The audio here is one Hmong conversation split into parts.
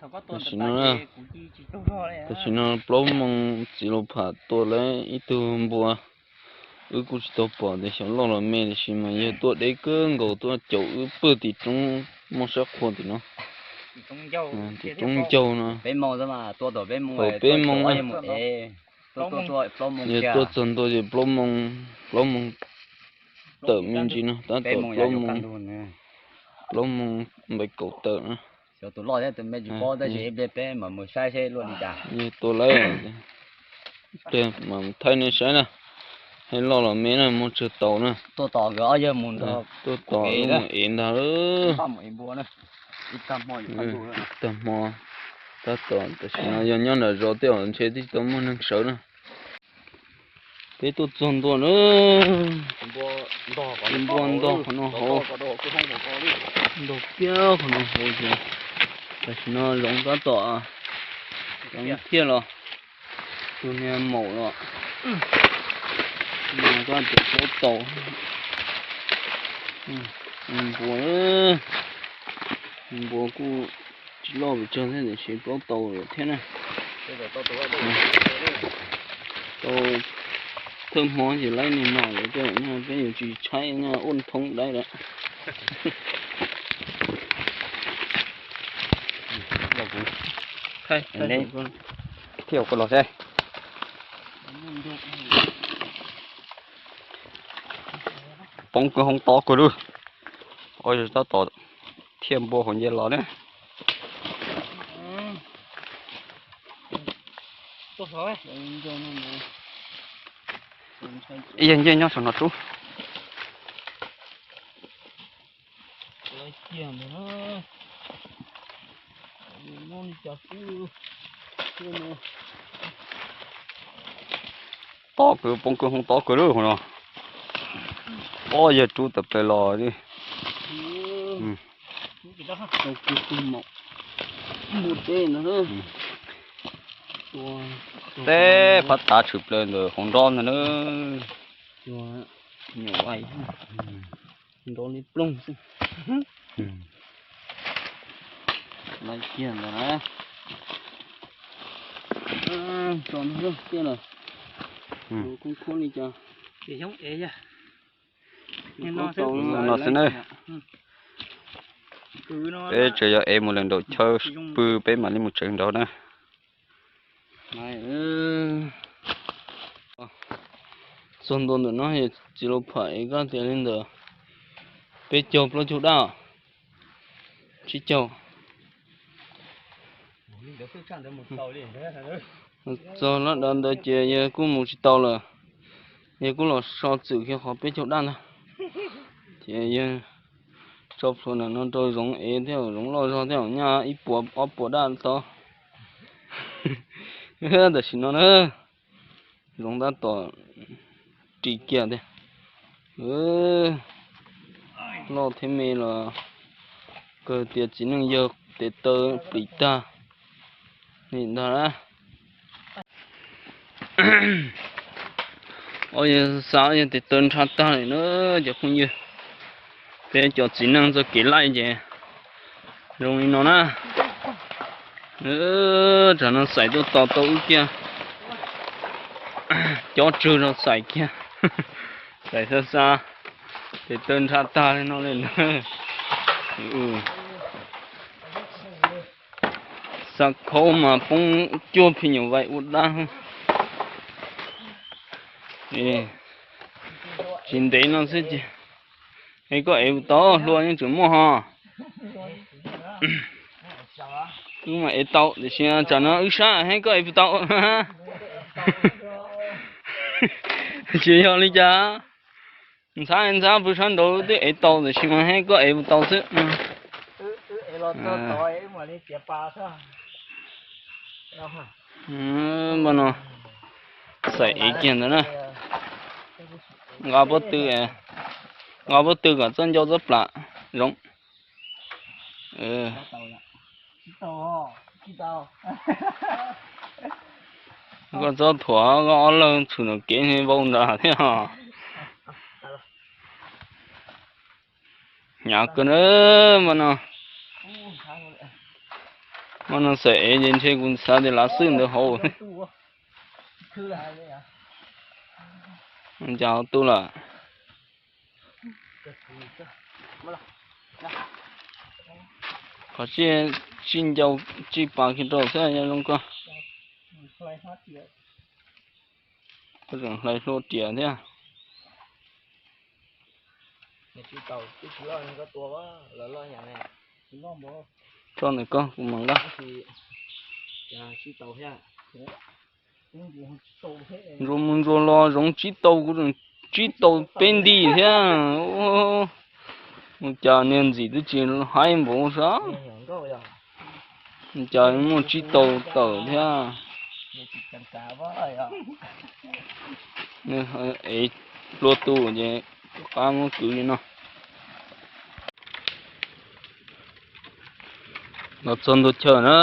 Tam sim no, tam sim no plaub moos txiv Lauj Pham tua lawm ib tug npua. Wb kuj tsis tau pom tias xyov loj los me, tiam sis mas yawg tuaj deb kawg nkaus tuaj caum wb pw tim roob muaj sab qhua tim no. Tim roob ncaug no. Peb moos, peb moos, yawg tuaj txog ntua ces plaub moos, plaub moos tawm me ntsis no, tab tom plaub moos, plaub moos npaim kaum tawm na. Yawg tua lawm, pliag mam thaij nej saib na. Hais loj los me na, muaj tsawg tau na. Tuaj tos wb mus ev ntag. Tag hmo, tab tom, tam sim no yog nyob nram zos tej zaum ntshe twb tsis tau muaj neeg sawv na. Peb tuaj txog ntua na, npua ntog qhov no hauv, ntog kiag qhov no hauv ces tam sim no zoov tab tom, zoov thiaj los, tus niag maum los, tab tom plaub tau. Npua, npua kuj tsis loj pes tsawg thiab tiam sis plaub tau lawm thiab na. Tau thawj hmo ces laib niag no lawm, peb yuav tsis tshaib nyob ua thoob daib lawm. Thiaj koj los seb. Poob kwj hoob tob kawg lawm. Ua tab tom thiaj npua hauv nce los na. Ib yam ncej nyob saum no tsub. Tob kawg, poob kwj hoob tob kawg lawm hauv no. Ob yawg rub tawm plaws los li. Teb phab tav tshwm plaws ntawm hauv nrob ntag na. Nyuam vais nrov li ploog xwb. Laiv kiag ntawd na. Tso tiaj lawm. Khoob khoob li cas. No xwb na. Peb tseem yog ev mus lawm nraum chaw pw peb mam li mus tsev nraud na. Txog ntua ntawm no txiv Lauj Pham ev koj tias li ntawd peb caug plaub caug dab, tsib caug. Txog lab dav ntawd ces yawg kuj mus tsis tau lawm, yawg kuj los so txwm kiag qhov peb caug dab ntag. Ces yawg tso plhuav ntawm no rau zoov ev thiab, zoov loj zog thiab, nyaj ib puas ob puas dab tod. Tam sim no na, zoov tab tom ris kiag tiag. Loj thiab me los kawg tias txiv neej yawg tes taw plim tag li ntag na. Ob yawg xav yawg tes taw nrha tag li na cov phooj ywg. Peb cov txiv neej txoj kev laij ces zoo li no na. Tsam no xaim tuaj tos tau wb kiag, cob tsawg rau xaim kiag. Xaim xav xav, tes taw nrha tag li no li na. Xav khaub mas poob cuag phim nyuj vais ua dab. Tsis ntev no xwb ces, es koj ev puas tau, hlua yeej tseem muaj ho. Wb mas ev tau tiam sis tsam no wb sab, es koj ev puas tau. Tsis yog li cas, ntxhab ntxhab pw sab nraud twb ev tau tiam sis mas, es koj ev puas tau xwb. Npaj no xaim ev kiag ntawd na. Nqa pob tw, nqa pob tw kom txoj ncauj txoj plam zoov. Koj txob thuam koj ob leeg tshwm nram kev vau nrad thiab. Hnyav kawg na, npaj no. Muab no xaws ev ces ntshe kuv xav tias lav xwb ntawd hauv. Cas hauv tu lawm. Qhov tsij, tsij ncau, tsij pas kiag rau thiab yog zoo koj. Koj tseem hlais hlua riam thiab. Tso ntawm koj kuv mam nqa. Ntsuas mus ntsuas los zoov tsib tau, kuv tseem tsib tau peb nti thiab. Ua cas niag ntxim twb tsis haib npaum sas, cas muaj tsib tau tawm thiab. Ev hlua tu ces rov qab muab kwv li no. Los txog ntua chaw na,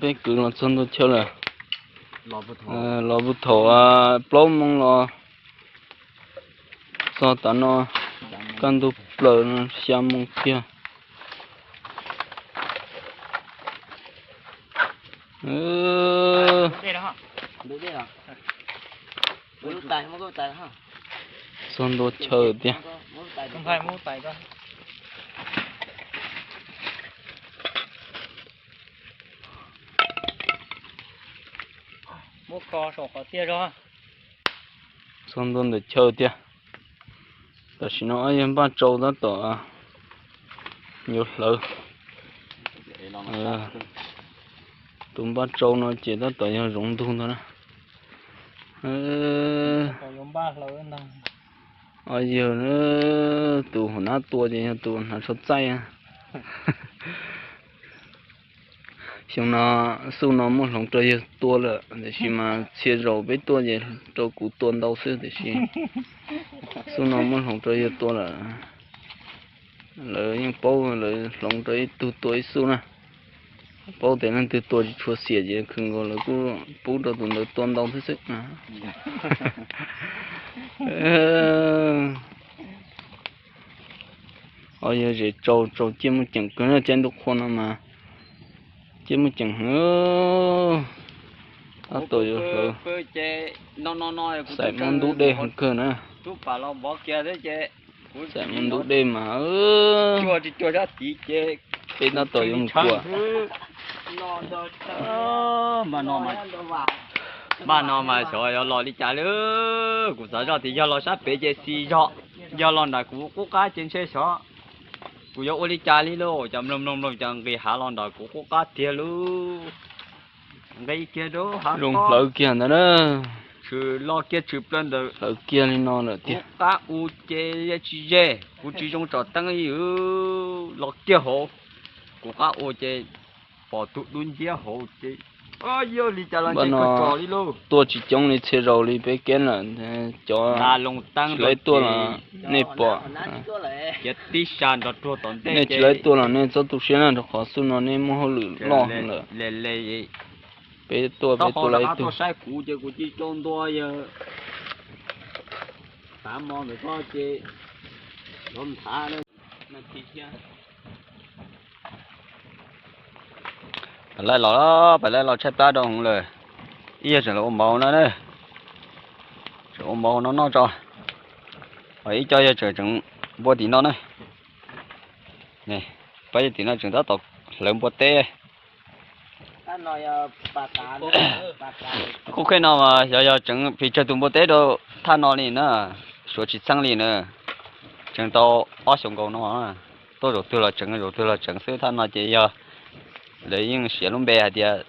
peb kwv los txog ntua chaw lawm. Los puag thaum plaub moo los txog tav no, kaj ntug plaws no xya moo kiag. Txog ntua chaw tiag. Txog ntua ntawm chaw tiag. Tam sim no ob yawg npaj tsau tab tom yuav hlawv. Tus npaj tsau no ces tab tom yog zoov ntug ntag na. Ob yawg, tus hauv nab tua ces yog tus hnav tsho txaij. Xyoo no, xub no muaj hloov rau yawg tua lawm, tiam sis mas txhia zaus peb tuaj ces rau kuv tua ntau xwb, tiam sis xub no muaj hloov rau yawg tua lawm. Lawv yeej paub, lawv hloov rau ib tug tua ib xub na. Paub tias leej twg tua tsis tshua xiam ces khwv nkaus lawv kuj pub rau tus ntawd tua ntau xwb xwb. Os, yog zem tsau, tsau ciaj muaj ceem kawg, caij ntuj qhua no mas ciaj muaj ceem heev. Tab tom yuav hlawv, xaim muab ntub dej heev kawg na. Xaim muab ntub dej mas peb tab tom yuav mus kuam. Npaj no mas xyov yog los li cas li. Kuv xav zoj tias yog los sab pem ces xis zog, yog los nram kuv qub qab ces ntshe xyov kuv yuav ua li cas li lauj. Cov mloog mloog mloog cov nqis hav los nram kuv qub qab tiag lauj. Nqis kiag rau hav, zoo hlawv kiag ntawd na. Tshwm los kiag tshwm plaws ntawd, hlawv kiag li no lawm tiag. Kuv qab u ces tsis ze, kuv tsis zoo tsom teeb li. Los kiag hauv, kuv qab u ces pom tus dub nciab hauv ces yog li cas los ntshe kawg tso li lauj. Tuaj tsis coob li txhia zaus li peb kev lawm. Cov tsis laib tuaj los nej pom, nej tsis laib tuaj los nej txhob tu siab na, rau qhov xub no nej muaj hauj lwm loj lawm. Peb tuaj peb tuaj laib tug. Pais laij los, pais laij los tshaib plab rau hwv lawm. Ib yawg tseem los ua mov no na, tseem ua mov no noj tso. Ho ib co yawg tseem tseem npua tim no na. Pab yawg tim no tseem tab tom hlawv npua teb. Qub khej no mas xyov yog tseem pes tsawg tus npua teb rau thaj no li na, suav tsis txheeb li na. Tseem tau ob xyoos nkaus no, tuaj zaum twg los tseem zaum twg los tseem xwb. Thaj no ces yog lawv yeej siv lub npe hais tias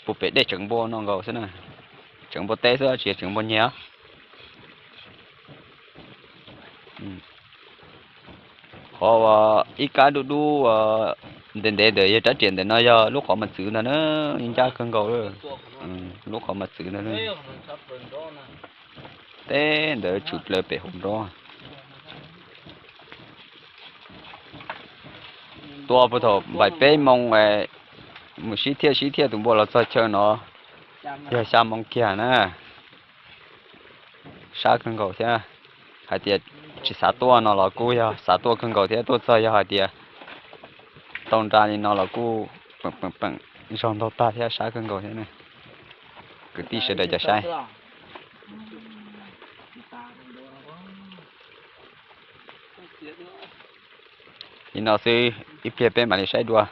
puag pem dej tseem npua no nkaus xwb na. Tseem npua teb xwb tsis yog tseem npua nyiag. Qhov uas ib kab dub dub uas ntev ntev ntawd yog rab riam, ntawm no yog lub qhov mas txwv ntag na, yeej ncaj kawg nkaus. Lub qhov mas txwv ntag. Teb ntawd tshwm plaws pem hauv nrov. Tuaj puag thaum npaim peb moo, mus sib thiaj sib thiaj tus npua los txog chaw no yog xya moo kiag na. Sab kawg nkaus thiab. Hais tias tsis xav tuaj no los kuj yog xav tuaj kawg nkaus thiab, tuaj txog yog hais tias tau nra li no los kuj peem peem peem. Zog ntau tag thiab sab kawg nkaus thiab ne. Kwv tij sawv daws cov saib. Li no xwb, ib pliag peb mam li saib dua.